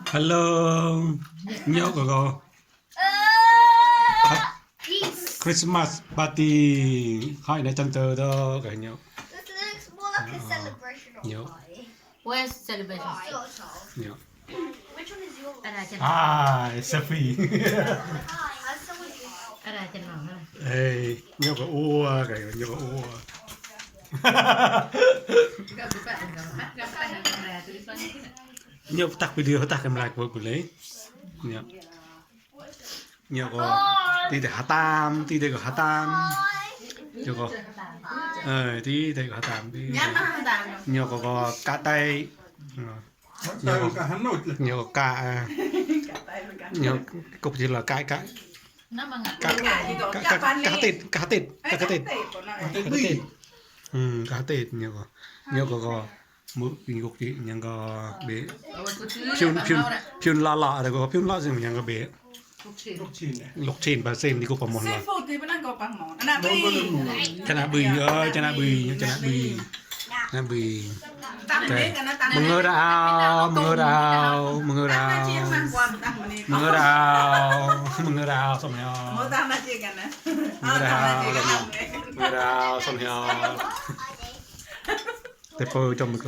Hello, nhớ có Christmas party hỏi này chân tơ đó cái nhớ This looks more like a celebration of Nhớ. pie. Where's celebration? nhớ Which one is yours? Ở đây trên Sophie Has someone else? ở đây trên mỏng này. ê nhớ có ua cái nhớ có ua nhớ tắt video tắt em lại của lấy nhớ nhớ có tí để hạ tam tí để có hạ tam nhớ có tí để có hạ tam tí nhớ có cá tay nhớ có cá nhớ cục gì là cái Nó mà ngặt. cá tịt cá tịt nhớ có mũi kinh cục gì nhớ có bé phiun lọ rồi có phiun lọ gì mà nhớ có bé lục chín bà xem đi có một lần Seafood thì vẫn có bằng món. Anh bì. chana bì ơi chana bì chana bì Tạm biệt cái nó tạm biệt. mưa đào xong nhau Mưa tạm là chuyện cái này. mưa đào xong nhau để phơi trong mực